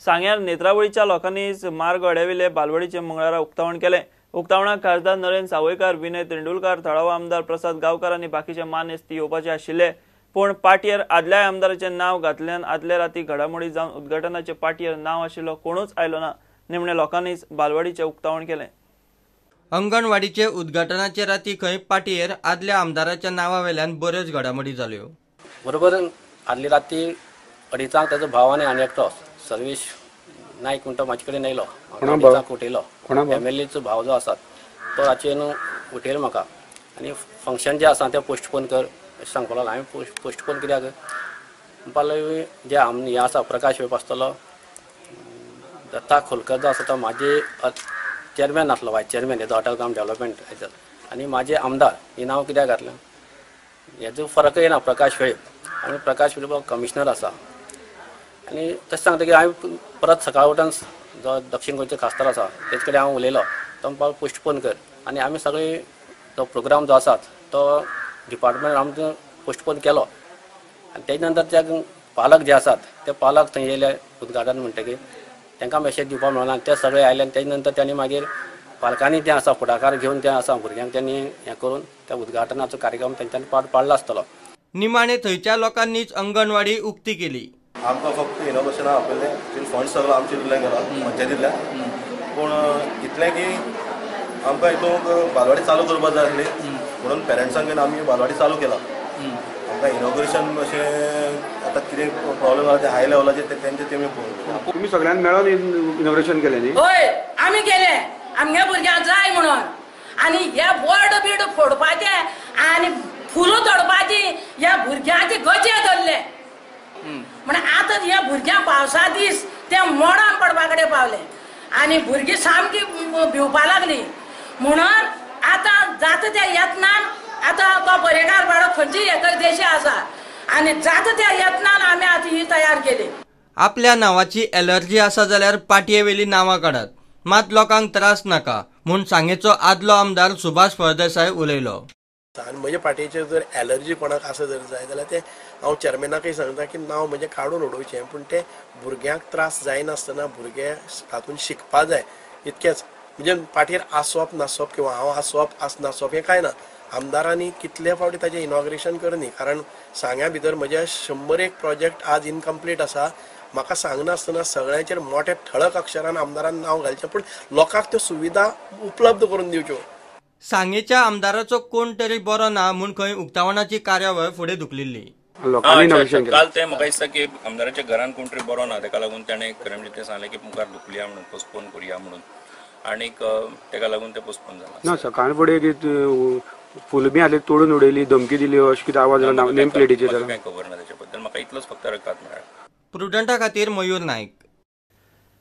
सांग्यार नेत्रावळीच्या लोकांनीच मार्ग अड्याविले बालवाडीचे मंगळारा उक्तावण केलें। उक्तावणाक खासदार नरेंद्र सावयकार, विनय तेंडुलकार, थळावो आमदार प्रसाद गांवकार आनी बाकीचे मानेस्त येवपाचे आशिल्ले। पूण पाटयेर आदल्या आमदाराचें नांव घातल्यान आदले राती घडामोडी जावन उद्घाटनाचे पाटयेर नांव आशिल्लो कोणूच आयलो ना। निमणे लोकांनीच बालवाडीचें उक्तावण केलें। अंगणवाडीचे उद्घाटनाचे राती खंय पाटयेर आदल्या आमदाराच्या नांवा वेल्यान बऱ्योच घडामोडी जाल्यो। बरोबर आदली राती 2:30 ताजो भाव आनी आनी एकटो सर्वेश नायक म्हणटा म्हाजे कडेन येयलो, अडीचांक उठयलो। एमएलएचो भाव जो आसा तो रातचो येवन उठयलो म्हाका आनी फंक्शन जें आसा तें पोस्टपोन कर अशें सांगपाक लागलो। हांवें पोस्टपोन कित्याक म्हणपाक लागलो, जे आम हें आसा प्रकाश वेप आसतलो, दत्ता खोलकर जो आसा तो म्हाजे चेअरमॅन आसलो, वायस चेअरमॅन हेजो अटल ग्राम डेव्हलपमेंट हेजो, आनी म्हाजे आमदार ही नांव कित्याक घातलें हेजो फरक येना। प्रकाश वेळीप आनी प्रकाश वेळीप हो कमिशनर आसा आनी तशें सांगता की हांवें परत सकाळ उठून जो दक्षीण गोंयचो खासदार आसा तेज कडेन हांव उलयलो, तो म्हणपाक पोस्टपोन कर आनी आमी सगळे तो प्रोग्राम जो आसा तो डिपार्टमेंट आमचो पोस्टपोन केलो। आनी तेजे नंतर ते पालक जे आसात ते पालक थंय येयले उद्घाटन म्हणटकीर तांकां मेसेज दिवपाक मेळना, ते सगळे आयले आनी तेजे नंतर तांणी मागीर पालकांनी तें आसा फुडाकार घेवन तें आसा भुरग्यांक तांणी हें करून त्या उद्घाटनाचो कार्यक्रम तेंच्यांनी पार पाडला आसतलो। निमाणे थंयच्या लोकांनीच अंगणवाडी उक्ती केली। आमकां फक्त इनोग्रेशनाक आपयलें, फंड सगळो आमचे इतल्यान गेला पंचायतींतल्यान, पूण इतलें की आमकां हितूंक बालवाडी चालू करपाक जाय आसली म्हणून पेरंट्सांक आमी बालवाडी चालू केला। आमकां इनॉग्रेशन अशें आतां कितें प्रॉब्लम जाला ते हाय लेवलाचेर तेंचे तेमी पळोवंक। तुमी सगळ्यांनी मेळोन इनॉग्रेशन केलें न्ही? हय, आमी केलें, आमगे भुरग्यांक जाय म्हणून। आनी हे बोर्ड बीड फोडपाचे आनी फुलां तोडपाची ह्या भुरग्यांचे गजे धरले म्हण आतां ह्या भुरग्यांक पावसा दीस ते मोडान पडपा कडेन पावले आनी भुरगीं सामकी भिवपा लागली। म्हणून आतां जाता त्या यत्नान आतां तो बरेकार बाळो खंयची एकच देशी आसा आनी जाता त्या यत्नान आमी आतां ही तयार केली। आपल्या नांवाची एलर्जी आसा जाल्यार पाटयेवेली नांवां काडात, मात लोकांक त्रास नाका म्हूण सांगेचो आदलो आमदार सुभाष फळदेसाय उलयलो। आनी म्हज्या पाटयेचेर जर एलर्जी कोणाक आसा जर जाय जाल्यार तें हांव चेअरमॅनाकय सांगता की नांव म्हजें काडून उडोवचें, पूण तें भुरग्यांक त्रास जायनासतना भुरगे तातूंत शिकपा जाय इतकेंच। म्हणजे पाटयेर आसप नासप किंवा हांव आसप आसनासप हें कांय ना। आमदारांनी कितले फावटी ताजें इनॉग्रेशन करनी, कारण सांग्या भितर म्हजे 101 प्रोजेक्ट आज इनकम्प्लीट आसा। म्हाका सांगनासतना सगळ्यांचेर मोठे ठळक अक्षरान आमदारान नांव घालचें, पूण लोकांक त्यो सुविधा उपलब्ध करून दिवच्यो। सांगेच्या आमदाराचो कोण तरी बरो ना म्हूण खंय उक्तावणाची कार्यावळ फुडें धुकलिल्ली। काल ते म्हाका दिसता की आमदाराच्या घरान कोण तरी बरो ना तेका लागून ताणें खरें म्हणजे तें सांगलें की मुखार धुकलया म्हणून, पोस्टपोन करुया म्हणून, आनीक तेका लागून तें पोस्टपोन जाला। ना सकाळ फुडें फुलां बी आसली तोडून उडयली, धमकी दिली अशें कितें आवाज नेम प्लेटीचेर जालो, कांय खबर ना तेच्या बद्दल, म्हाका इतलोच फक्त रकाद मेळ्ळा। प्रुडंटा खातीर मयूर नायक।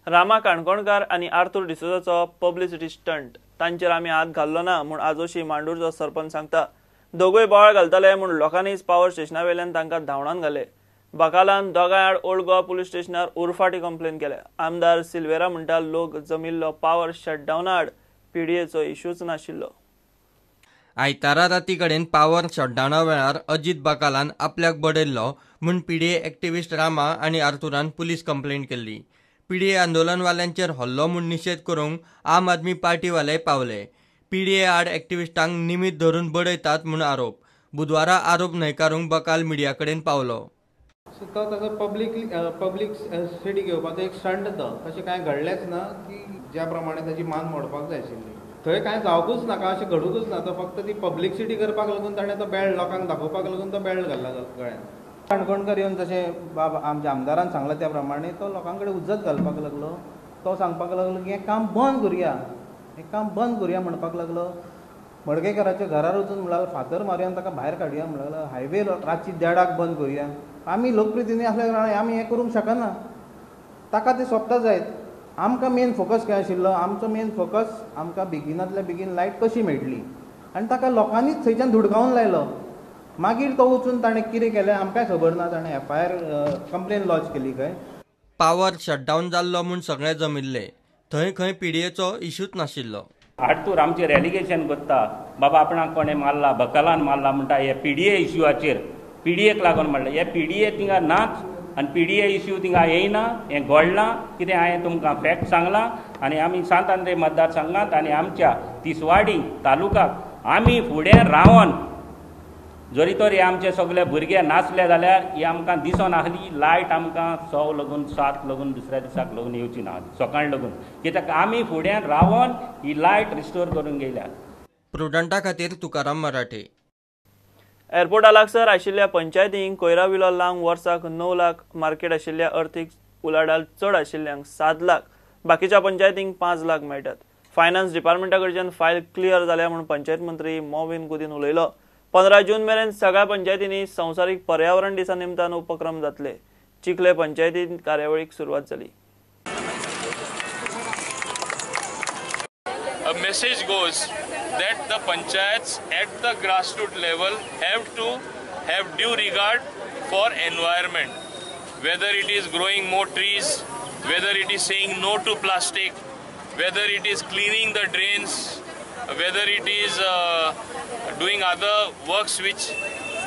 रामा काणकोणकार आनी आर्थूर डिसोजाचो पब्लिसिटी स्टंट, तांचेर आमी हात घाल्लो ना म्हूण आजोशी मांडूरचो सरपंच सांगता। दोगूय बोवाळ घालताले म्हूण लोकांनीच पावर स्टेशना वेल्यान तांकां धांवडावन घाले। बकालान दोगांय आड ओल्ड गोवा पुलीस स्टेशनार उरफाटी कंप्लेन केल्या। आमदार सिल्वेरा म्हणटा लोक जमिल्लो पावर शटडावना आड पीडीएचो इश्यूच नाशिल्लो। आयतारा राती कडेन पावर शटडावना वेळार अजीत बकालान आपल्याक बडयल्लो म्हूण पीडीए एक्टिविस्ट रामा आनी आर्थुरान पुलीस कंप्लेन केल्ली। पीडीए आंदोलनवाल्यांचेर हल्लो म्हूण निशेध करूंक आम आदमी पार्टीवाले पावले। पीडीए आड एक्टिविस्टांक निमित्त धरून बडयतात म्हूण आरोप। बुधवारा आरोप न्हयकारूंक बकाल मिडिया कडेन पावलो। सो तो ताजो पब्लिसिटी घेवपाचो एक स्टंट तो, तशें कांय घडलेंच ना की ज्या प्रमाणे ताजी मान मोडपाक जाय आशिल्ली थंय कांय जावकूच नाका, अशें घडूंकूच ना। तो फक्त ती पब्लिसिटी करपाक लागून ताणें तो बेल्ट लोकांक दाखोवपाक लागून तो बेल्ट घातला गळ्यान। काणकोणकर येवन जशें बाब आमच्या आमदारान सांगलां त्या प्रमाणे तो लोकां कडेन उज्जत घालपाक लागलो। तो सांगपाक लागलो की हें काम बंद करुया, हें काम बंद करुया म्हणपाक लागलो। मडगेकराच्या घरार वचून म्हणला फातर मारुया आनी ताका भायर काडुया म्हणला लागलो। हायवे रातची 1:30 बंद करुया। आमी लोकप्रतिनिधी आसल्या कारणान आमी हें करूंक शकना, ताका तें सोंपता जायत। आमकां मेन फोकस खंय आशिल्लो, आमचो मेन फोकस आमकां बेगिनांतल्या बेगीन लायट कशी मेळटली आनी ताका लोकांनीच थंयच्यान धुडकावन लायलो। मागीर तो वचून ताणें कितें केलें आमकांय खबर ना, ताणें एफआयआर कंप्लेन लॉज केली खंय। पावर शटडावन जाल्लो म्हूण सगळे जमिल्ले, थंय खंय पीडीएचो इश्यूच नाशिल्लो। आर्थूर आमचेर एलिगेशन करता बाबा आपणाक कोणें मारला, बकालान मारला म्हणटा। हे पीडीए इश्यूआचेर पीडीएक लागून म्हणलें, हे पीडीए थिंगा नाच आनी पीडीए इश्यू थिंगा येयना, हें घडलां कितें हांवें तुमकां फॅक्ट सांगलां. आनी आमी सांत आंद्रे मतदारसंघांत आनी आमच्या तिसवाडी तालुकाक आमी फुडें रावन जरी तर हे आमचे सगळे भुरगे नासले जाल्यार ही आमकां दिसोन आहली लायट आमकां 6 लगून 7 लगून दुसऱ्या दिसाक लगून येवची ना सकाळ लगून, कित्याक आमी फुडें रावन ही लायट रिस्टोर करून गेल्या. प्रुडंटा खातीर तुकाराम मराठे. एअरपोर्टा लागसर आशिल्ल्या पंचायतींक कोयरा विलो लावंक वर्साक 9 लाख, मार्केट आशिल्ल्या अर्थीक उलाढाल चड आशिल्ल्यांक 7 लाख, बाकीच्या पंचायतींक 5 लाख मेळटात. फायनान्स डिपार्टमेंटा कडच्यान फायल क्लियर जाल्या म्हूण पंचायत मंत्री मॉविन गुदीन उलयलो. 15 जून मेरेन सगळ्या पंचायतींनी संवसारीक पर्यावरण दिसा निमतान उपक्रम जातले. चिखले पंचायतीन कार्यावळीक सुरवात जाली. A message goes that the panchayats at the grassroots level have to have due regard for environment, whether it is growing more trees, whether it is saying no to plastic, whether it is cleaning the drains, whether it is doing other works which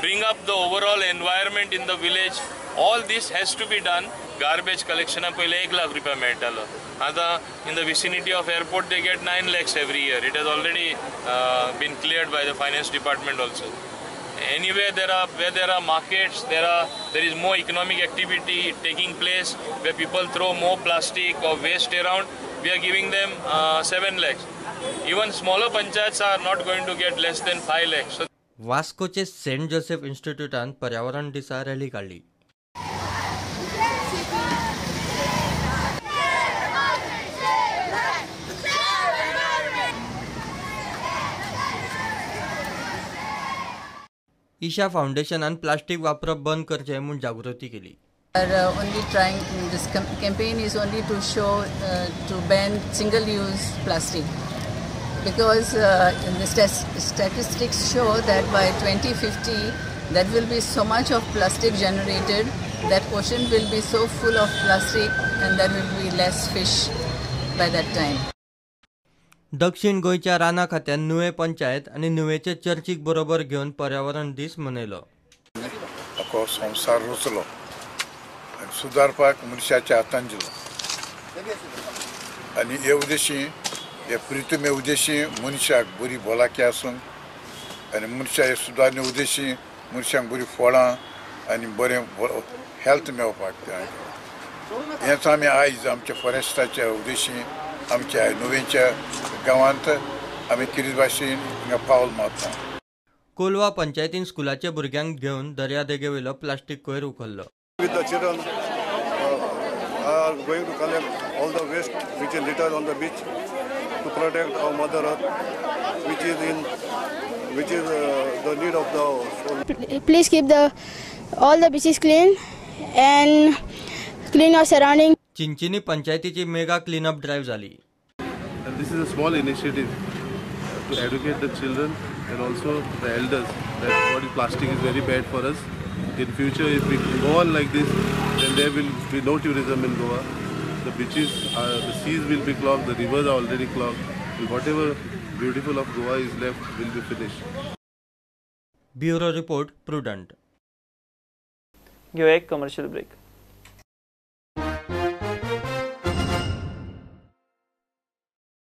bring up the overall environment in the village. All this has to be done. Garbage collection पहिले 1 लाख रुपया मेळटालो, आता in the vicinity of airport they get 9 lakhs every year. It has already been cleared by the finance department also. Anywhere there are, where there are markets, there is more economic activity taking place where people throw more plastic or waste around, we are giving them 7 lakhs. Even smaller panchayats are not going to get less than 5 lakhs. So वास्कोचे Saint Joseph इन्स्टिट्यूटान पर्यावरण दिसा rally काडली. Isha फाउंडेशनान plastic वापरप बंद करचें म्हूण जागृती केली. Are only trying, this campaign is only to show to ban single-use plastic, because the statistics show that by 2050 there will be so much of plastic generated that ocean will be so full of plastic and there will be less fish by that time. दक्षिण गोंयच्या राना खात्यान नुवें पंचायत आनी नुवेंचे चर्चीक बरोबर घेवन पर्यावरण दीस मनयलो. आखो संवसार रचलो आनी सुदारपाक मनशाच्या हातान दिलो आनी हे उद्देशी हे प्रितमे उद्देशी मनशाक बरी भलायकी आसूंक आनी मनशा हे सुदारणे उद्देशी मनशांक बरी फळां आनी बरें हेल्थ मेळपाक जाय. हेंच आमी आयज आमच्या फॉरेस्टाच्या उद्देशी आमच्या नुवेंच्या गांवांत आमी किरीट भाशेन हिंगा पावल मारता. कोलवा पंचायतीन स्कुलाच्या भुरग्यांक घेवन दर्यादेगेवेलो प्लास्टीक कोयर उखल्लो. With the children are going to collect all the waste which is littered on the beach to protect our mother earth, which is the need of the hour. Please keep all the beaches clean and clean your surrounding. Chinchinim पंचायतीची mega clean-up drive जाली. And this is a small initiative to educate the children and also the elders that what is plastic is very bad for us. In future, if we go on like this, then there will be no tourism in Goa. The beaches, the seas will be clogged, the rivers are already clogged, and whatever beautiful of Goa is left will be finished. Bureau Report, Prudent. घेऊया एक commercial break.